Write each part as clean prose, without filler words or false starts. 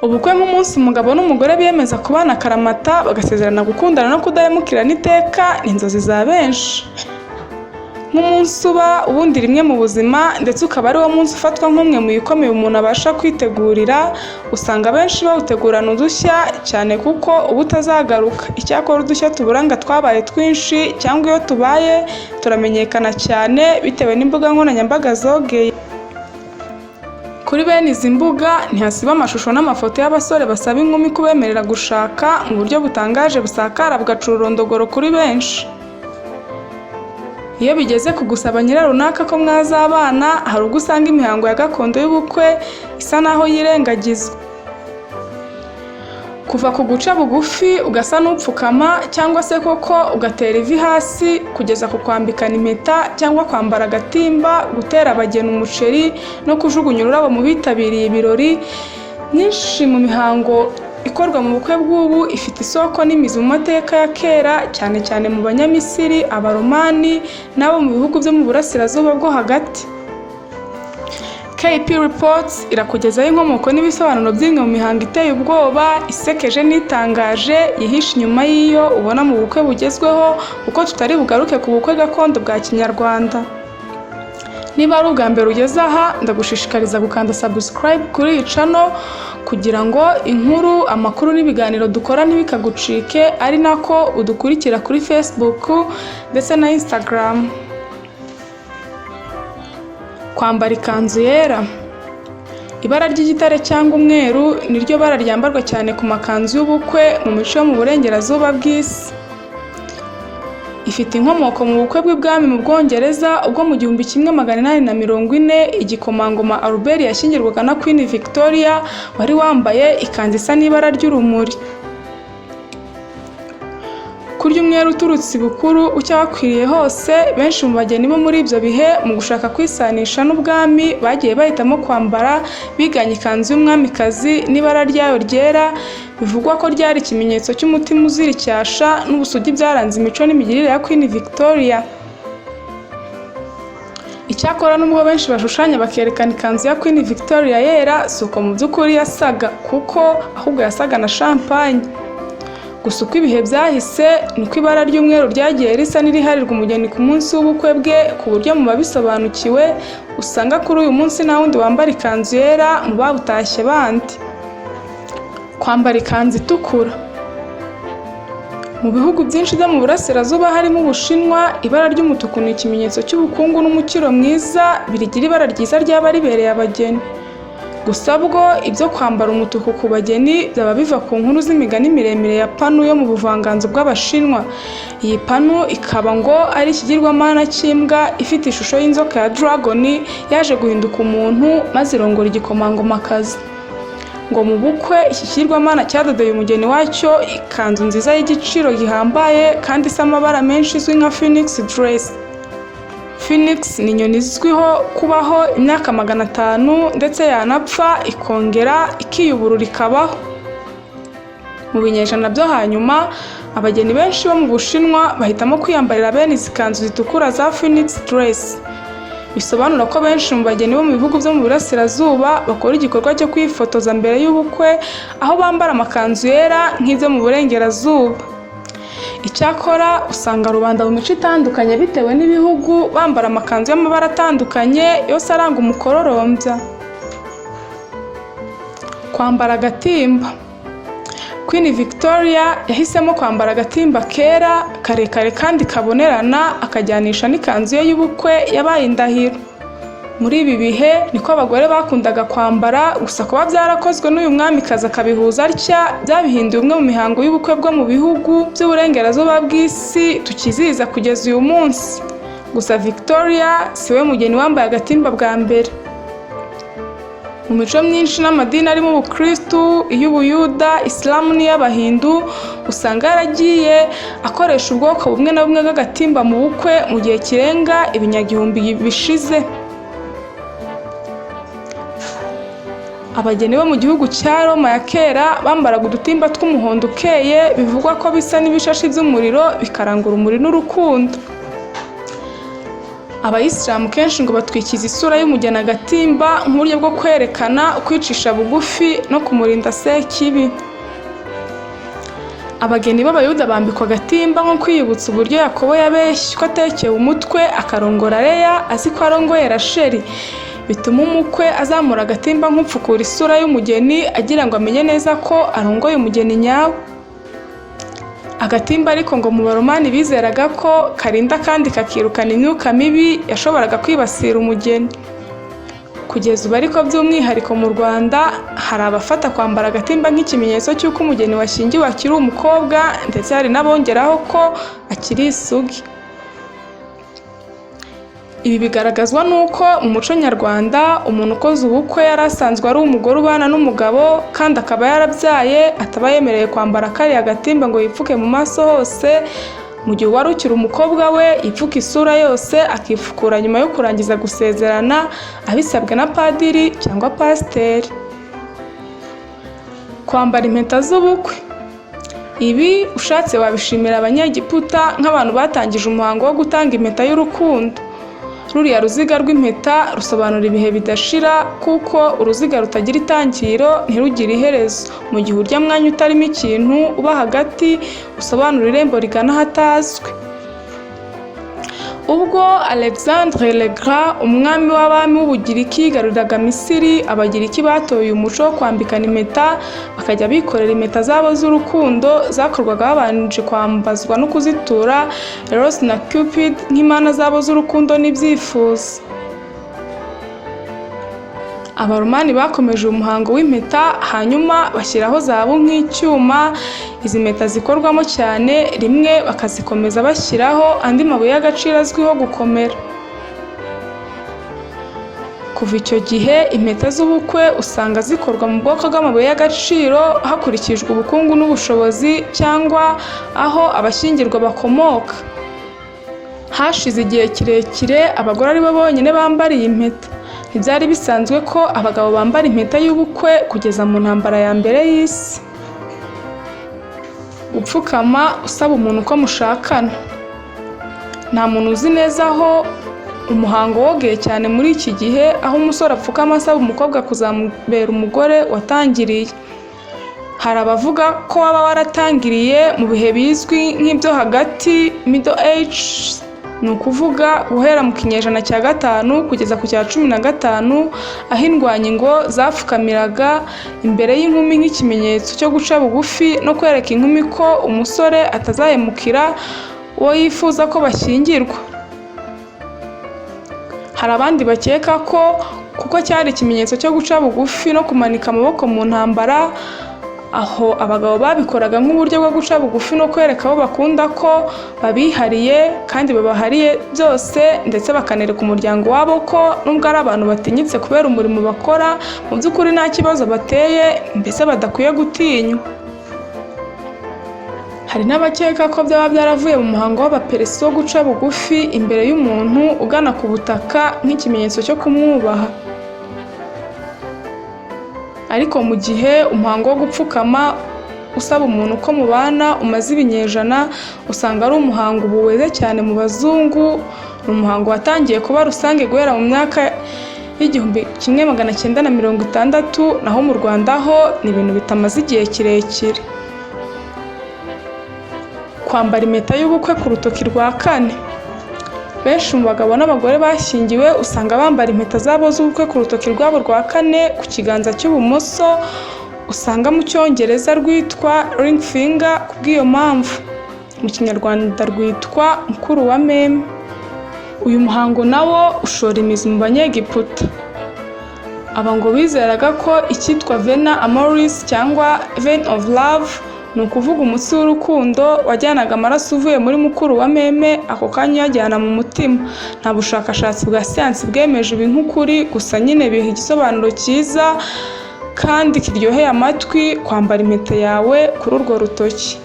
Ubukwe nk'umunsi umugabo n'umugore biyemeza kubana akaramata, bagasezerana gukundana no kudahemukirana iteka, ni inzozi za benshi. Nk'umunsi uba ubundi rimwe mu buzima, ndetse ukaba ari wo munsi ufatwa nk'umwe mu ikomeye umuntu abasha kwitegurira, usanga abenshi bawutegurana udushya cyane kuko uba utazagaruka. Icyakora udushya tuburanga twabaye twinshi, cyangwa iyo tubaye turamenyekana cyane bitewe n'imbuga nkoranyambaga zogeye. Kuri bene izi mbuga ntihasiba amashusho n'amafoto y'abasore basaba inkumi kubemerera gushaka mu buryo butangaje busakara bugaca ururondogoro kuri benshi. Iyo bigeze ku gusaba nyirarunaka ko mwazabana, hari ubwo usanga imihango ya gakondo y'ubukwe isa naho yirengagizwa. Kuva ku guca bugufi ugasa n'upfukama cyangwa se koko ugatera ivi hasi, kugeza ku kwambikana impeta cyangwa kwambara agatimba, gutera abageni umuceri no kujugunya ururabo mu bitabiriye ibirori, myinshi mu mihango ikorwa mu bukwe bw'ubu ifite isoko n'imizi mu mateka ya kera, cyane cyane mu Banyamisiri, Abaromani n'abo mu bihugu byo mu Burasirazuba bwo Hagati. KP Reports irakugezaho inkomoko n'ibisobanuro by'imwe mu mihango iteye ubwoba, isekeje n'itangaje yihishe inyuma y'iyo ubona mu bukwe bugezweho, kuko tutari bugaruke ku bukwe gakondo bwa Kinyarwanda. Niba ari ubwa mbere ugeze aha, ndagushishikariza gukanda subscribe kuri iyi channel kugira ngo inkuru, amakuru n'ibiganiro dukora ntibikagucike, ari nako udukurikira kuri Facebook ndetse na Instagram. Kwambara ikanzu yera. Ibara ry'igitare cyangwa umweru niryo bara ryambarwa cyane ku makanzu y'ubukwe mu mico yo mu Burengerazuba bw'isi. Ifite inkomoko mu bukwe bw'ibwami mu Bwongereza, ubwo mu 1840 igikomangoma Albert yashyingirwaga na Queen Victoria, wari wambaye ikanzu isa n'ibara ry'urumuri. Kurya umwera uturutse ibukuru ucya wakwiriye hose, benshi mu bageni bo muri ibyo bihe, mu gushaka kwisanisha n'ubwami, bagiye bahitamo kwambara biganye ikanzu y'umwamikazi n'ibara ryayo ryera, bivugwa ko ryari ikimenyetso cy'umutima uzira icyasha n'ubusugi byaranze imico n'imigirire ya Queen Victoria. Icyakora nubwo benshi bashushanya bakerekana ikanzu ya Queen Victoria yera, si uko mu by'ukuri yasaga, kuko ahubwo yasaga na champagne. Gusa uko ibihe byahise niko ibara ry'umweru ryagiye risa n'iriharirwa umugeni ku munsi w'ubukwe bwe, ku buryo mu babisobanukiwe usanga kuri uyu munsi nta wundi wambara ikanzu yera mu babutashye bandi. Kwambara ikanzu itukura. Mu bihugu byinshi byo mu Burasirazuba harimo Ubushinwa, ibara ry'umutuku ni ikimenyetso cy'ubukungu n'umukiro mwiza, birigira ibara ryiza ryaba ribereye abageni. Gusa bwo ibyo kwambara umutuku ku bageni byaba biva ku nkuru z'imigani miremire ya Panu yo mu buvanganzo bw'Abashinwa. Iyi Panu ikaba ngo ari ikigirwamana cy'imbwa ifite ishusho y'inzoka ya dragon, yaje guhinduka umuntu maze irongora igikomangomakazi. Ngo mu bukwe iki kigirwamana cyadodeye umugeni wacyo ikanzu nziza y'igiciro gihambaye kandi isa amabara menshi, izwi nka Phoenix dress. Phoenix ni inyoni izwiho kubaho imyaka 500, ndetse yanapfa ikongera ikiyuburura ikabaho. Mu binyejana byo hanyuma, abageni benshi bo mu Bushinwa bahitamo kwiyambarira bene izi kanzu zitukura za Phoenix dress. Bisobanura ko benshi mu bageni bo mu bihugu byo mu Burasirazuba bakora igikorwa cyo kwifotoza mbere y'ubukwe, aho bambara amakanzu yera nk'ibyo mu Burengerazuba. Icyakora usanga rubanda mu mico itandukanye bitewe n'ibihugu bambara amakanzu y'amabara atandukanye yose aranga umukororombya. Kwambara agatimba. Queen Victoria yahisemo kwambara agatimba kera karekare kandi kabonerana, akajyanisha n'ikanzu ye y'ubukwe yabaye indahiro. Muri ibi bihe niko abagore bakundaga kwambara, gusa kuba byarakozwe n'uyu mwamikazi akabihuza atya byabihinduye umwe mu mihango y'ubukwe bwo mu bihugu by'Uburengerazuba bw'isi tukizihiza kugeza uyu munsi. Gusa Victoria si we mugeni wambaye agatimba bwa mbere. Mu mico myinshi n'amadini arimo Ubukristu, iy'Ubuyuda, Isilamu n'iy'Abahindu, usanga yaragiye akoresha ubwoko bumwe na bumwe bw'agatimba mu bukwe mu gihe kirenga ibinyagihumbi bishize. Abageni bo mu gihugu cya Roma ya kera bambaraga udutimba tw'umuhondo ukeye, bivugwa ko bisa n'ibishashi by'umuriro, bikaranga urumuri n'urukundo. Abayisilamu kenshi ngo batwikiza isura y'umugeni agatimba nk'uburyo bwo kwerekana kwicisha bugufi no kumurinda sekibi. Abageni b'Abayuda bambikwa agatimba nko kwiyibutsa uburyo Yakobo yabeshye ko atekewe umutwe akarongora Leya azi ko arongoye Rasheli, bituma umukwe azamura agatimba nk'upfukura isura y'umugeni agira ngo amenye neza ko arongoye umugeni nyawe. Agatimba ariko ngo mu Baromani bizeraga ko karinda kandi kakirukana imyuka mibi yashoboraga kwibasira umugeni. Kugeza ubu ariko, by'umwihariko mu Rwanda, hari abafata kwambara agatimba nk'ikimenyetso cy'uko umugeni washyingiwe akiri umukobwa, ndetse hari n'abongeraho ko akiri isugi. Ibi bigaragazwa n'uko mu muco nyarwanda umuntu ukoze ubukwe yari asanzwe ari umugore ubana n'umugabo kandi akaba yarabyaye, ataba yemerewe kwambara kariya gatimba ngo yipfuke mu maso hose, mu gihe uwari ukiri umukobwa we yipfuka isura yose, akifukura nyuma yo kurangiza gusezerana abisabwe na padiri cyangwa pasiteri. Kwambara impeta z'ubukwe, ibi ushatse wabishimira Abanyegiputa nk'abantu batangije umuhango wo gutanga impeta y'urukundo. Ruriya ruziga rw'impeta rusobanura ibihe bidashira, kuko uruziga rutagira itangiriro ntirugire iherezo, mu gihe urya mwanya utarimo ikintu uba hagati usobanura irembo rigana ahatazwi. Ubwo Alexandre le Grand, umwami w'abami w'Ubugiriki, yigaruriraga Misiri, Abagiriki batoye umuco wo kwambikana impeta, bakajya bikorera impeta zabo z'urukundo zakorwaga babanje kwambazwa no kuzitura Eros na Cupid nk'imana zabo z'urukundo n'ibyifuzo. Abaromani bakomeje uyu muhango w'impeta, hanyuma bashyiraho zahabu nk'icyuma izi mpeta zikorwamo cyane, rimwe bakazikomeza bashyiraho andi mabuye y'agaciro azwiho gukomera. Kuva icyo gihe impeta z'ubukwe usanga zikorwa mu bwoko bw'amabuye y'agaciro hakurikijwe ubukungu n'ubushobozi cyangwa aho abashyingirwa bakomoka. Hashize igihe kirekire abagore ari bo bonyine bambara iyi mpeta. Ntibyari bisanzwe ko abagabo bambara impeta y'ubukwe kugeza mu Ntambara ya Mbere y'Isi. Gupfukama usaba umuntu ko mushakana. Nta muntu uzi neza aho umuhango wogeye cyane muri iki gihe, aho umusore apfukama asaba umukobwa kuzamubera umugore, watangiriye. Hari abavuga ko waba waratangiriye mu bihe bizwi nk'ibyo hagati, Middle Age, ni ukuvuga guhera mu kinyejana cya 5 kugeza ku cya 15, aho indwanyi ngo zapfukamiraga imbere y'inkumi nk'ikimenyetso cyo guca bugufi no kwereka inkumi ko umusore atazahemukira uwo yifuza ko bashyingirwa. Hari abandi bakeka ko kuko cyari ikimenyetso cyo guca bugufi no kumanika amaboko mu ntambara, aho abagabo babikoraga nk'uburyo bwo guca bugufi no kwereka abo bakunda ko babihariye kandi babahariye byose, ndetse bakanereka umuryango wabo ko nubwo ari abantu batinyitse kubera umurimo bakora, mu by'ukuri nta kibazo bateye, mbese badakwiye gutinywa. Hari n'abakeka ko byaba byaravuye mu muhango w'Abaperesi wo guca bugufi imbere y'umuntu ugana ku butaka nk'ikimenyetso cyo kumwubaha. Ariko mu gihe umuhango wo gupfukama usaba umuntu ko mubana umaze ibinyejana, usanga ari umuhango ubu weze cyane mu bazungu. Ni umuhango watangiye kuba rusange guhera mu myaka y'1960, naho mu Rwanda ho ni ibintu bitamaze igihe kirekire. Kwambara impeta y'ubukwe ku rutoki rwa kane. Benshi mu bagabo n'abagore bashyingiwe usanga bambara impeta zabo z'ubukwe ku rutoki rwabo rwa kane ku kiganza cy'ibumoso, usanga mu Cyongereza rwitwa ring finger kubw'iyo mpamvu. Mu Kinyarwanda rwitwa mukuru wa meme. Uyu muhango nawo ushora imizi mu Banyegiputa. Aba ngo bizeraga ko icyitwa vena amoris cyangwa vein of love, ni ukuvuga umutsi w'urukundo, wajyanaga amaraso uvuye muri mukuru wa meme ako kanya uyajyana mu mutima. Nta bushakashatsi bwa siyansi bwemeje ibi nk'ukuri, gusa nyine biha igisobanuro cyiza kandi kiryoheye amatwi kwambara impeta yawe kuri urwo rutoki.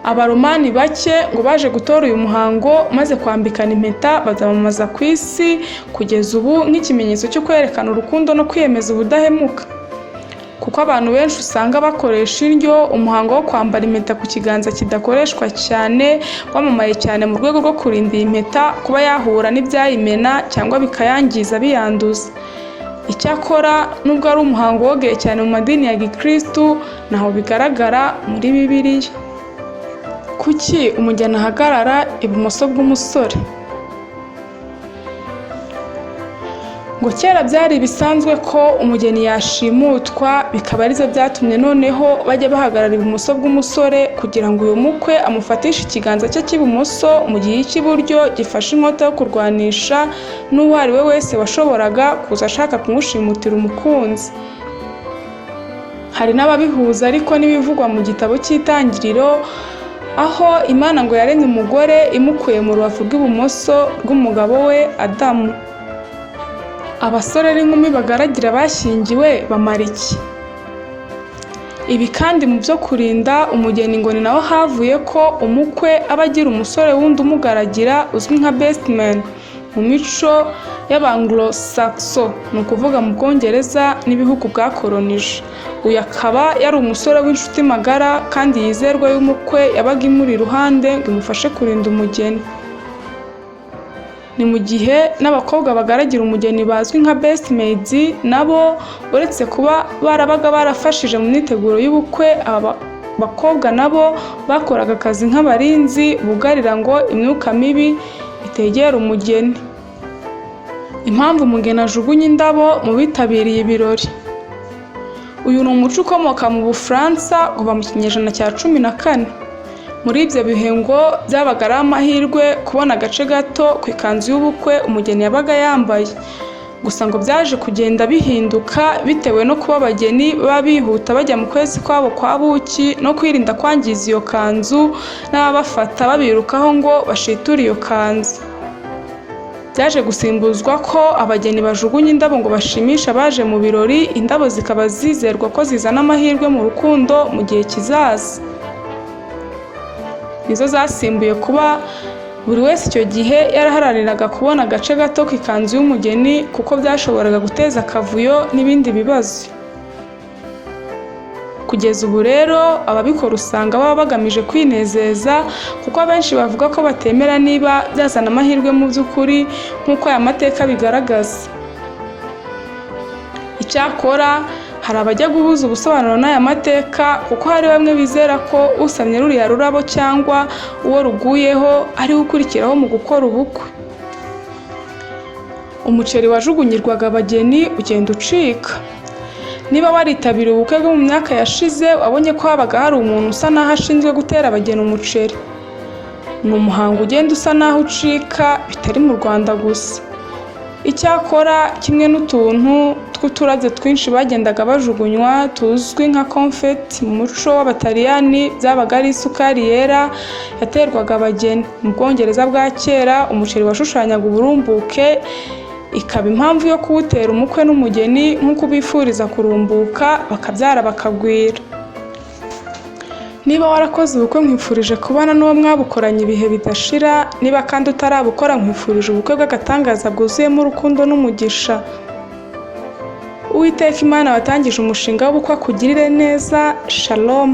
Abaromani bake ngo baje gutora uyu muhango maze kwambikana impeta babyamamaza ku isi kugeza ubu nk'ikimenyetso cyo kwerekana urukundo no kwiyemeza ubudahemuka. Kuko abantu benshi usanga bakoresha indyo, umuhango wo kwambara impeta ku kiganza kidakoreshwa cyane wamamaye cyane mu rwego rwo kurinda iyi mpeta kuba yahura n'ibyayimena cyangwa bikayangiza biyanduza. Icyakora nubwo ari umuhango wogeye cyane mu madini ya gikristu, ntaho bigaragara muri Bibiliya. Kuki umugeni ahagarara ibumoso bw'umusore? Ngo kera byari bisanzwe ko umugeni yashimutwa, bikaba aribyo byatumye noneho bajya bahagarara ibumoso bw'umusore kugira ngo uyu mukwe amufatishe ikiganza cye cy'ibumoso mu gihe icy'iburyo gifashe inkota yo kurwanisha n'uwo ari we wese washoboraga kuza ashaka kumushimutira umukunzi. Hari n'ababihuza ariko n'ibivugwa mu gitabo cy'Itangiriro, aho Imana ngo yaremye umugore imukuye mu rubavu rw'ibumoso rw'umugabo we Adamu. Abasore n'inkumi bagaragira abashyingiwe bamara iki? Ibi kandi mu byo kurinda umugeni ngo ni naho havuye ko umukwe aba agira umusore wundi umugaragira uzwi nka best man mu mico y'Abanglo-Saxon, ni ukuvuga mu Bwongereza n'ibihugu bwakoronije. Uyu akaba yari umusore w'inshuti magara kandi yizerwa y'umukwe, yabaga imuri iruhande ngo imufashe kurinda umugeni. Ni mu gihe n'abakobwa bagaragira umugeni bazwi nka best maids nabo uretse kuba barabaga barafashije mu myiteguro y'ubukwe, aba bakobwa nabo bakoraga akazi nk'abarinzi bugarira ngo imyuka mibi itegera umugeni. Impamvu umugeni ajugunya indabo mu bitabiriye ibirori. Uyu ni umuco ukomoka mu Bufaransa kuva mu kinyejana cya 14. Muri ibyo bihe ngo byabaga ari amahirwe kubona agace gato ku ikanzu y'ubukwe umugeni yabaga yambaye. Gusa ngo byaje kugenda bihinduka bitewe no kuba abageni baba bihuta bajya mu kwezi kwabo kwa buki no kwirinda kwangiza iyo kanzu n'ababafata babirukaho ngo bashiture iyo kanzu. Byaje gusimbuzwa ko abageni bajugunya indabo ngo bashimishe abaje mu birori, indabo zikaba zizerwa ko zizana amahirwe mu rukundo mu gihe kizaza. Nizo zasimbuye kuba buri wese icyo gihe yaraharaniraga kubona agace gato k'ikanzu y'umugeni, kuko byashoboraga guteza akavuyo n'ibindi bibazo. Kugeza ubu rero ababikora usanga baba bagamije kwinezeza, kuko abenshi bavuga ko batemera niba byazana amahirwe mu by'ukuri nk'uko aya mateka abigaragaza. Icyakora hari abajya guhuza ubusobanuro n'aya mateka, kuko hari bamwe bizera ko usamye ruriya rurabo cyangwa uwo ruguyeho ariwe ukurikiraho mu gukora ubukwe. Umuceri wajugunyirwaga abageni ugenda ucika. Niba waritabiriye ubukwe bwo mu myaka yashize, wabonye ko habaga hari umuntu usa n'aho ashinzwe gutera abageni umuceri. Ni umuhango ugenda usa n'aho ucika bitari mu Rwanda gusa. Icyakora kimwe n'utuntu tw'uturabyo twinshi bagendaga bajugunywa tuzwi nka confetti, mu muco w'Abataliyani byabaga ari isukari yera yaterwaga abageni. Mu Bwongereza bwa kera umuceri washushanyaga uburumbuke, ikaba impamvu yo kuwutera umukwe n'umugeni nk'uko ubifuriza kurumbuka bakabyara bakagwira. Niba warakoze ubukwe, nkwifurije kubana n'uwo mwabukoranye ibihe bidashira. Niba kandi utarabukora, nkwifurije ubukwe bw'agatangaza bwuzuyemo urukundo n'umugisha. Uwiteka Imana watangije umushinga w'ubukwe akugirire neza. Shalom.